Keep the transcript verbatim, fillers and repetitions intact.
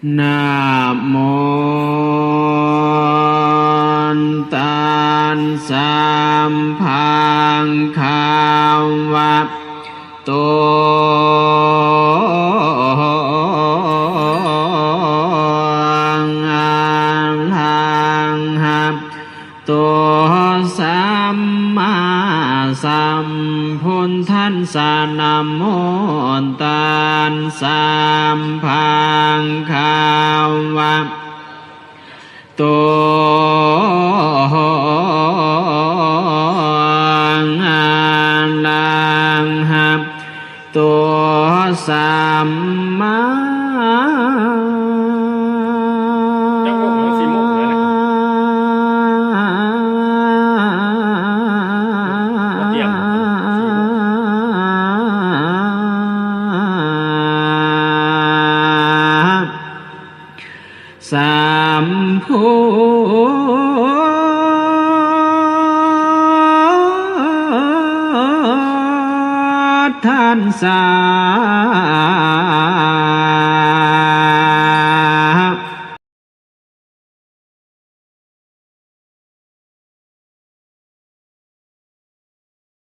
Namo tassa bhagavato arahato sammāsambuddhassa. Namo tassa bhagavato arahato sammā จักหกโมงสี่โมงแล้วนะ เตรียม sambuddhassa.